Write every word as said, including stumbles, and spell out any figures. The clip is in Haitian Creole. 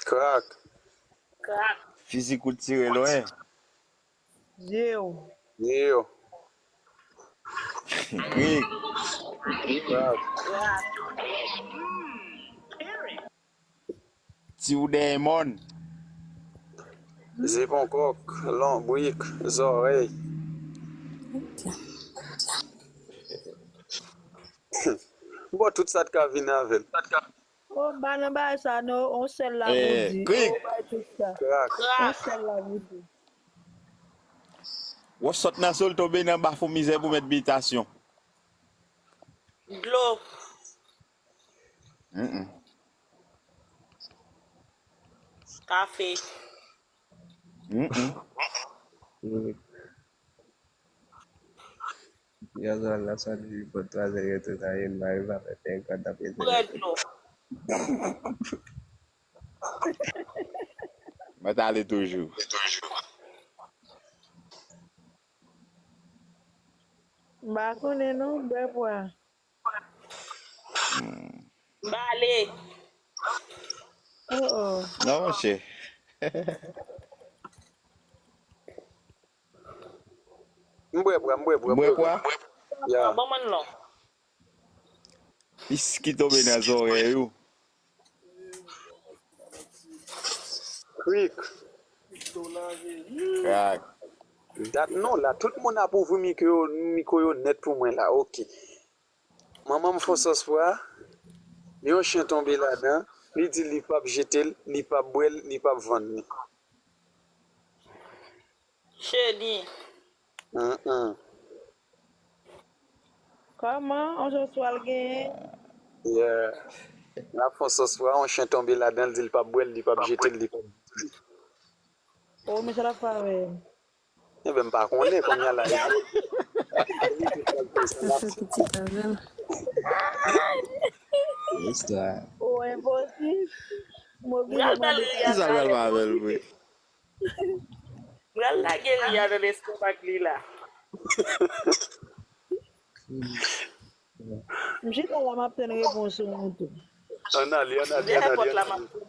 Krak. Fizik ou tire lwen. Zye w. Zye w. Krik. Krak. Ti ou dèyè mòn. Zye konkòk, lonbrik, zòrèy. M ba w tout sa t ka vin avè l. Oh, m pa nan bagay sa non, on sèl la pou di. Krik. Oh, bay tout sa. Krak. On sèl la pou di. Wòch sòt nan so l tonbe nan bafon mizè pou mèt bitasyon. Dlo. Mm-mm. Kafe. Mm-mm. Yo zòn nan sòt vi pou twa zè yo tout a youn mari pa fè penkòt ap ete. Bwè dlo. Mwen t ale toujou. M pa konnen non, bwè pwa. Bale. Oh oh. Non, monchè. M bwè pwa, m bwè pwa. Bwè pwa. Ya. Bon, mwen non. Pis ki tonbe nan zòrèy ou. Krik. Krak. Dat non la, tout moun ap ouvri mikwo yo, mikwo yo nèt pou mwen la, oke. Manman m fon sòs pwa, yon chen tonbe ladan, li di li p ap jete l, li p ap bwè l, li p ap vann li. Cheni. An an. Kòman? On sòs pwa l genyen? Yeah. L ap fon sòs pwa, yon chen tonbe ladan, li di li p ap bwè l, li p ap jete l, li p ap. Oh, men sa l ap fè avè l. Enben, m pa konnen, kounye a la. Sa fè pitit avè l. Istwa. Oh, enposib. M oblije Pral mande. bale Ki sa pral pa avè l vre? Pral lage ri a nan lestomak li la. M chita la, m ap tann repons ou tou. Ann ale, ann ale, Dèyè ann ale, pòt la, ann m ale. ap